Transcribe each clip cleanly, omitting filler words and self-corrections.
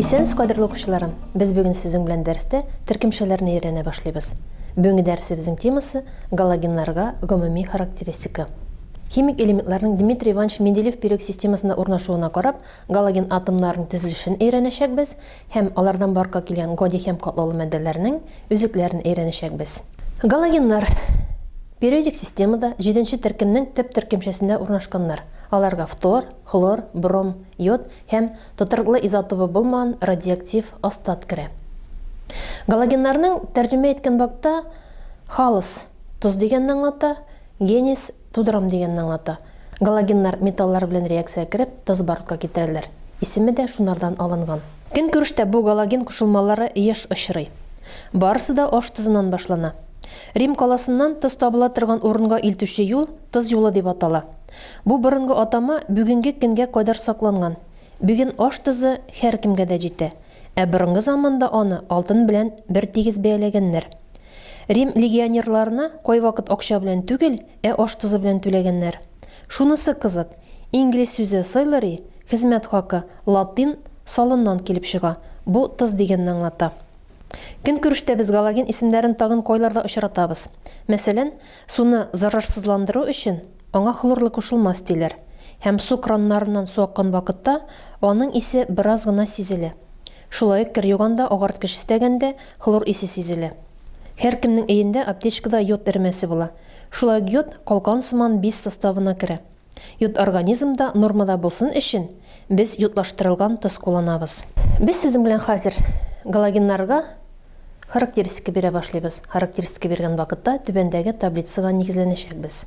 Исәнмесез, кадерле укучыларым! Без бүген сезнең белән дәрестә төркемчәләрне өйрәнә башлыйбыз. Бүгенге дәресебезнең темасы галогеннарга гомуми характеристика. Химик элементларның Дмитрий Иванович Менделеев период системасында урнашуына карап, галоген атомнарының төзелешен өйрәнәчәкбез һәм алардан барлыкка килгән гади һәм катлаулы матдәләрнең үзлекләрен өйрәнәчәкбез. Галогеннар периодик системада җиденче төркемнең төп төркемчәсендә урнашканнар. Аларга фтор, хлор, бром, йод һәм тотрыклы изотобы булмаган радиоактив астат керә. Галогеннарның тәрҗемә иткән вакытта халос тоз дигәнне аңлата, генис Тудырам дигәнне аңлата. Галогеннар металлар белән реакциягә кереп, тоз барлыкка китерәләр. Исеме дә шунардан алынган. Көнкүрештә бу галоген кушылмалары еш очрый. Барысы да аш тозыннан башлана. Рим каласыннан тоз табыла торган урынга илтүче юл Тоз юлы дип атала. Бу борынгы атама бүгенге көнгә кадәр сакланган. Бүген аш тозы һәркемгә дә җитә. Ә борынгы заманда аны алтын белән бертигез бәяләгәннәр. Рим легионерларына кайвакыт акча белән түгел, ә аш тозы белән түләгәннәр. Шунысы кызык, инглиз сүзе salary, хезмәт хакы, латин салыннан килеп чыга, бу тоз дигәнне аңлата. Көнкүрештә без галоген исемнәрен тагын кайларда очратабыз? Мәсәлән, суны зарарсызландыру өчен аңа хлорлы кушылма өстиләр һәм су краннарыннан су аккан вакытта аның исе бераз гына сизелә. Шулай ук кер юганда, агарткыч өстәгәндә хлор исе сизелә. Һәркемнең өендә аптечкада йод эремәсе була. Шулай ук йод калкан сыман биз составына керә. Йод организмда нормада булсын өчен, без йодлаштырылган тоз кулланабыз. Без сезнең белән хәзер галогеннарга характеристика бирә башлыйбыз. Характеристика биргән вакытта түбәндәге таблицага нигезләнәчәкбез.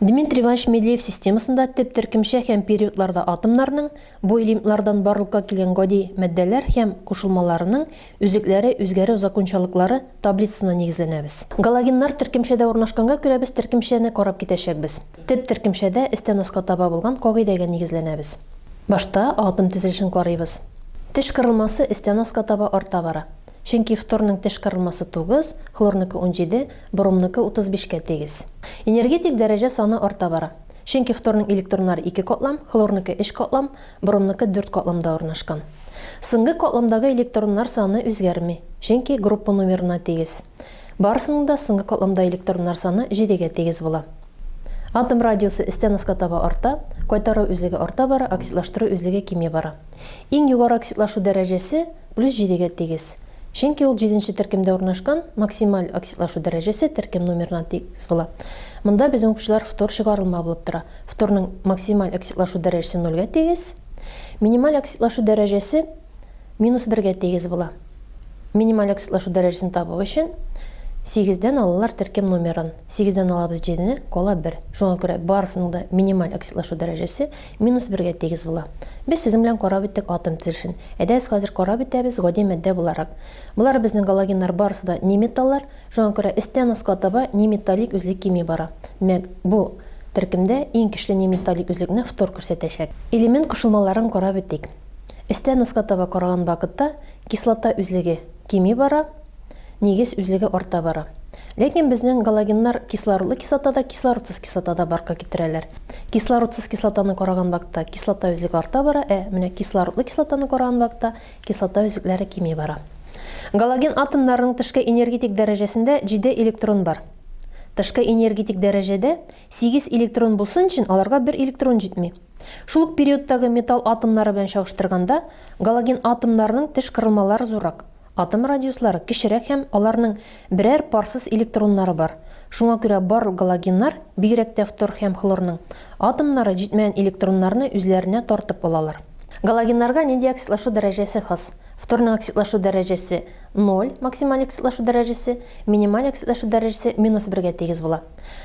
Дмитрий Иванович Менделеев системасында төп төркемчә һәм периодларда атомнарның, бу элементлардан барлыкка килгән гади матдәләр һәм кушылмаларының үзлекләре үзгәрү закончалыклары таблицасына нигезләнәбез. Галогеннар төркемчәдә урнашканга күрә без төркемчәне карап китәчәкбез. Төп төркемчәдә өстән аска таба булган кагыйдәгә нигезләнәбез. Башта атом төзелешен карыйбыз. Теш кырылмасы өстән аска таба арта бара. Чөнки фторның теш кырылмасы 9, хлорныкы 17, бромныкы 35 кә тигез. Энергетик дәрәҗә саны арта бара. Чөнки фторның электроннары ике катлам, хлорныкы өч катлам, бромныкы дүрт катламда урнашкан. Соңгы катламдагы электроннар саны үзгәрми, чөнки группа номерына тигез. Барысының да соңгы катламда электроннар саны җидегә тигез була. Атом радиусы өстән аска таба арта, кайтару үзлеге арта бара, оксидлаштыру үзлеге кими бара. Иң югары оксидлашу дәрәҗәсе плюс җидегә тигез. Чөнки ул җиденче төркемдә урнашкан, максималь оксидлашу дәрәҗәсе төркем номерына тигез була. Монда безнең укучылар фтор чыгарылма булып тора. Фторның максималь оксидлашу дәрәҗәсе нольгә тигез. Минималь оксидлашу дәрәҗәсе минус бергә тигез була. Минималь оксидлашу дәрәҗәсен табу өчен сигездән алалар төркем номерын. Сигездән алабыз җидене, кала бер. Шуңа күрә барысының да минималь оксидлашу дәрәҗәсе минус бергә тигез була. Без сезнең белән карап үттек атом төзелешен. Әйдәгез хәзер карап үтәбез гади матдә буларак. Болар безнең галогеннар барысы да неметаллар. Шуңа күрә өстән аска таба неметаллик үзлек кими бара. Димәк, бу төркемдә иң көчле неметаллик үзлекне фтор күрсәтәчәк. Элемент кушылмаларын карап үтик. Өстән аска таба караган вакытта кислота үзлеге кими бара, нигез үзлеге арта бара. Ләкин безнең галогеннар кислородлы кислота да, кислородсыз кислота да барка китерәләр. Кислородсыз кислотаны караган вакытта кислота үзлеге арта бара, ә менә кислородлы кислотаны караган вакытта кислота үзлекләре кими бара. Галоген атомнарының тышкы энергетик дәрәҗәсендә 7 электрон бар. Тышкы энергетик дәрәҗәдә 8 электрон булсын өчен аларга бер электрон җитми. Шул ук периодтагы металл атомнары белән чагыштырганда, галоген атомнарының теш кырылмалары зуррак, атом радиуслары кечерәк һәм аларның берәр парсыз электроннары бар. Шуңа күрә барлык галогеннар, бигрәк тә фтор һәм хлорның, атомнары җитмәгән электроннарны үзләренә тартып алалар. Галогеннарга нинди оксидлашу дәрәҗәсе хас? Фторның оксидлашу дәрәҗәсе, ноль, максималь оксидлашу дәрәҗәсе, минималь оксидлашу дәрәҗәсе минус бергә тигез була.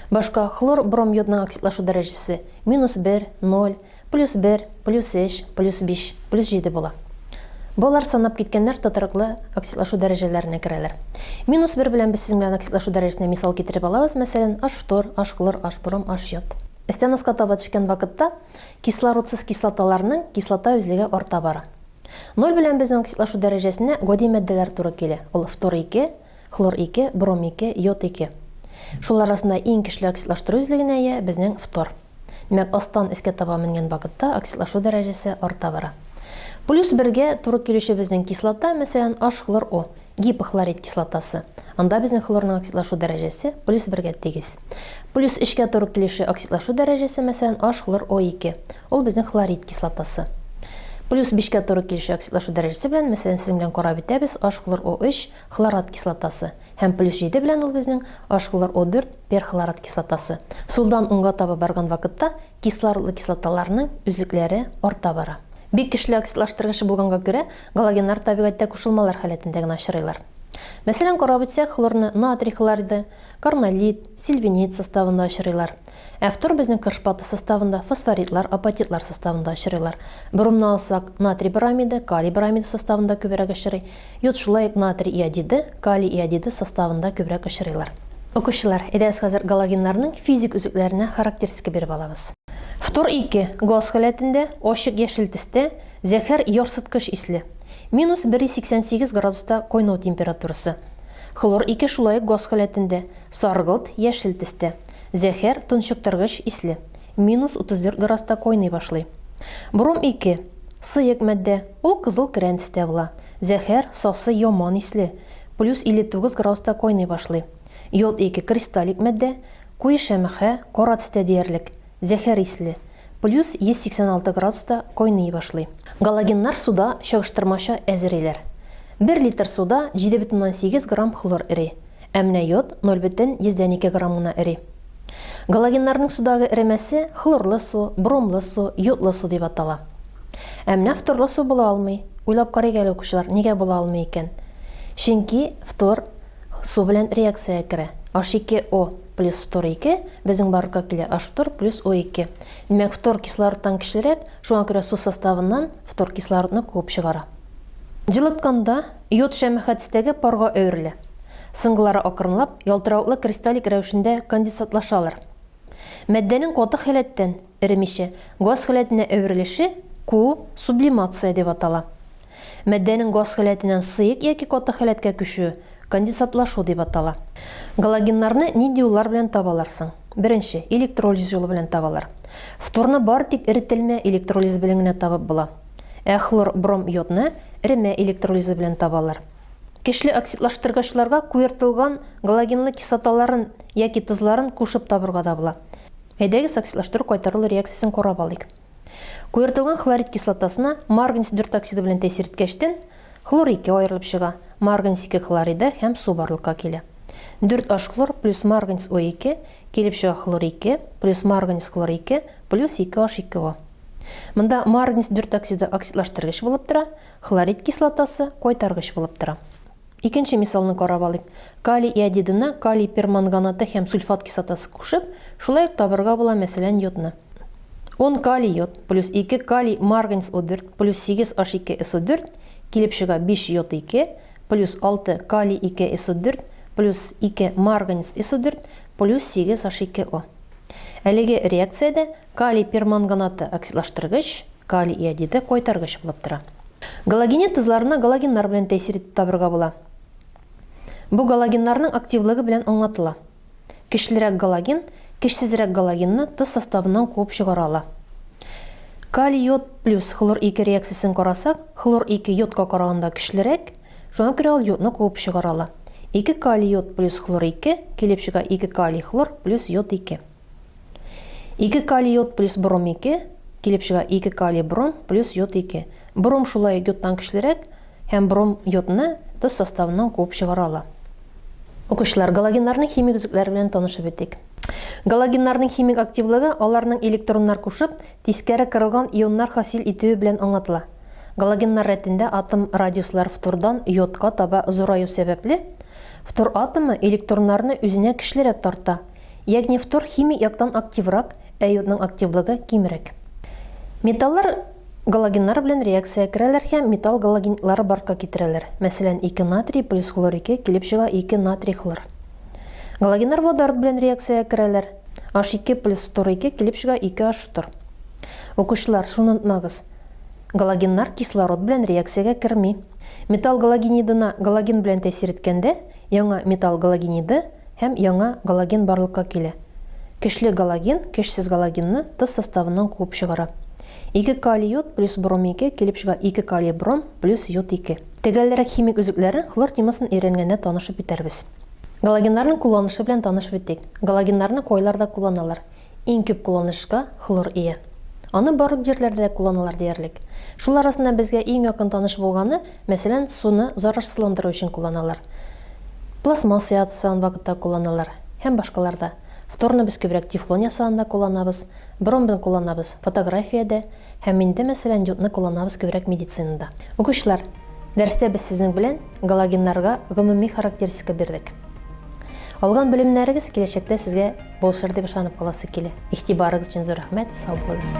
Башка хлор, бром, йодның оксидлашу дәрәҗәсе Минус бер, ноль, плюс бер, плюс өч, плюс биш, плюс җиде була. Болар санап киткәннәр тотрыклы оксидлашу дәрәҗәләренә керәләр. Минус бер белән без сезнең белән оксидлашу дәрәҗәсенә мисал китереп алабыз, мәсәлән, аш фтор, аш хлор, аш бром, аш йод. Өстән аска таба төшкән вакытта кислородсыз кислоталарның кислота үзлеге арта бара. Ноль белән безнең оксидлашу дәрәҗәсенә гади матдәләр туры килә. Ул фтор 2, Хлор 2, бром 2, йод 2. Шулар арасында иң көчле оксидлаштыру үзлегенә ия безнең фтор. Димәк, астан өскә таба менгән вакытта оксидлашу дәрәҗәсе арта бара. Плюс бергә туры килүче безнең кислота, мәсәлән, H хлор О, гипохлорид кислотасы. Анда безнең хлорның оксидлашу дәрәҗәсе плюс бергә тигез. Плюс өчкә туры килүче оксидлашу дәрәҗәсе, мәсәлән, H хлор О2. Ул безнең хлорид кислотасы. Плюс бишкә туры килүче оксидлашу дәрәҗәсе белән, мәсәлән, сезнең белән карап үтәбез, H хлор О3, хлорат кислотасы. Һәм плюс 7 белән ул безнең H хлор О4, перхлорат кислотасы. Сулдан уңга таба барган вакытта кислородлы кислоталарның үзлекләре арта бара. Бик көчле оксидлаштыргыч булганга күрә, галогеннар табигатьтә кушылмалар халәтендә генә очрыйлар. Мәсәлән, карап үтсәк, хлорны натрий хлориды, карналит, сильвинит составында очрыйлар. Ә фтор безнең кыршпаты составында, фосфоритлар, апатитлар составында очрыйлар. Бромны алсак, натрий бромиды, калий бромиды составында күбрәк очрый. Йод шулай ук натрий иодиды, калий иодиды составында күбрәк очрыйлар. Укучылар, әйдәгез хәзер галогеннарның физик үзлекләренә характеристика биреп алабыз. Фтор 2, газ халәтендә, ачык яшел төстә, зәһәр ярсыткыч исле. Минус 1,88 градуста кайнау температурасы. Хлор 2 шулай ук газ халәтендә, саргылт яшел төстә, зәһәр тончыктыргыч исле. Минус 34 градуста кайный башлый. Бром 2, сыек матдә, ул кызыл көрән төстә була. Зәһәр, сасы, яман исле, плюс 59 градуста кайный башлый. Йод 2 кристаллик матдә, куе шәмәхә, кара төстә диярлек, зәһәр исле, плюс 186 градуста кайный башлый. Галогеннар суда чагыштырмача әз эриләр. Бер литр суда 7,8 грамм хлор эри, ә менә йод 0,2 грамм гына эри. Галогеннарның судагы эремәсе хлорлы су, бромлы су, йодлы су дип атала. Ә менә фторлы су була алмый. Уйлап карыйк әле, укучылар, нигә була алмый икән? Чөнки фтор су белән реакциягә керә. H2O плюс фтор 2 безнең барлыкка килә H фтор плюс O2. Димәк, фтор кислородтан көчлерәк, шуңа күрә су составыннан фтор кислородны куып чыгара. Җылытканда йод шәмәхә төстәге парга әверелә. Соңгылары акрынлап ялтыравыклы кристаллик рәвешендә конденсатлашалар. Матдәнең каты халәттән, эремичә, газ халәтенә әверелеше куу, сублимация дип атала. Матдәнең газ халәтеннән сыек яки каты халәткә күчүе конденсатлашу дип атала. Галогеннарны нинди юллар белән табалар соң? Беренче, электролиз юлы белән табалар. Фторны бары тик эретелмә электролиз белән генә табып була. Ә хлор, бром, йодны эремә электролизы белән табалар. Көчле оксидлаштыргычларга куертылган галогенлы кислоталарын яки тозларын кушып табырга да була. Әйдәгез оксидлаштыру кайтарылу реакциясен карап алыйк. Куертылган хлорид кислотасына марганец 4 оксиды белән тәэсир иткәчтен, хлор 2 аерылып чыга, марганец 2 хлориды һәм су барлыкка килә. 4 H хлор плюс марганец O2 килеп чыга хлор 2 плюс марганец хлор 2 плюс 2 H2O. Монда марганец 4 оксиды оксидлаштыргыч булып тора, Хлорид кислотасы кайтаргыч булып тора. Икенче мисалны карап алыйк. Калий иодидына калий перманганаты һәм сульфат кислотасы кушып, шулай ук табырга була, мәсәлән, йодны. 10 калий йод плюс 2 калий марганец О4 плюс 8 H2 SO4 килеп чыга 5 йод 2 плюс 6 калий 2 SO4 плюс 2 марганец SO4 плюс 8 H2O. Әлеге реакциядә Калий перманганаты оксидлаштыргыч, калий иодиды кайтаргыч булып тора. Галогенид тозларына галогеннар белән тәэсир итеп табырга була. Бу галогеннарның активлыгы белән аңлатыла. Көчлерәк галоген көчсезрәк галогенны тоз составыннан куып чыгара ала. Калий йод плюс хлор 2 реакциясен карасак, хлор 2 йодка караганда көчлерәк, шуңа күрә ул йодны куып чыгара ала. 2 калий йод плюс хлор 2 килеп чыга 2 калий хлор плюс йод 2. 2 калий йод плюс бром 2 килеп чыга 2 калий бром плюс йод 2. Бром шулай ук йодтан көчлерәк һәм бром йодны тоз составыннан куып чыгара ала. Укучылар, галогеннарның химик үзлекләре белән танышып үтик. Галогеннарның химик активлыгы аларның электроннар кушып, тискәре кырылган ионнар хасил итүе белән аңлатыла. Галогеннар рәтендә атом радиуслары фтордан йодка таба зураю сәбәпле, фтор атомы электроннарны үзенә көчлерәк тарта, Ягъни фтор химик яктан активрак, ә йодның активлыгы кимрәк. Металлар галогеннар белән реакциягә керәләр һәм металл галогенидлары барлыкка китерәләр. Мәсәлән, 2 натрий плюс хлор 2 килеп чыга 2 натрий хлор. Галогеннар водород белән реакциягә керәләр. H2 плюс фтор 2 килеп чыга 2 H фтор. Укучылар, шуны онытмагыз. Галогеннар кислород белән реакциягә керми. Металл галогенидына галоген белән тәэсир иткәндә, яңа металл галогениды Һәм яңа галоген барлыкка килә. Көчле галоген көчсез галогенны тоз составыннан куып чыгара. 2 калий йод плюс бром 2 килеп чыга 2 калий бром плюс йод 2. Төгәлрәк химик өзекләрен хлор темасын өйрәнгәндә танышып үтәрбез. Галогеннарның кулланышы белән танышып үтик. Галогеннарны кайларда кулланалар? Иң күп кулланышка хлор ия. Аны барлык җирләрдә дә кулланалар диярлек. Шул арасында безгә иң якын таныш булганы, мәсәлән, суны зарарсызландыру өчен кулланалар. Пластмасса ясаган вакытта кулланалар һәм башкаларда. Фторны без күбрәк тефлон ясаганда кулланабыз, бромбын кулланабыз фотографиядә һәм инде, мәсәлән, йодны кулланабыз күбрәк медицинада. Укучылар, дәрестә без сезнең белән галогеннарга гомуми характеристика бирдек. Алган белемнәрегез киләчәктә сезгә булышыр дип ышанып каласы килә. Игътибарыгыз өчен зур рәхмәт, сау булыгыз.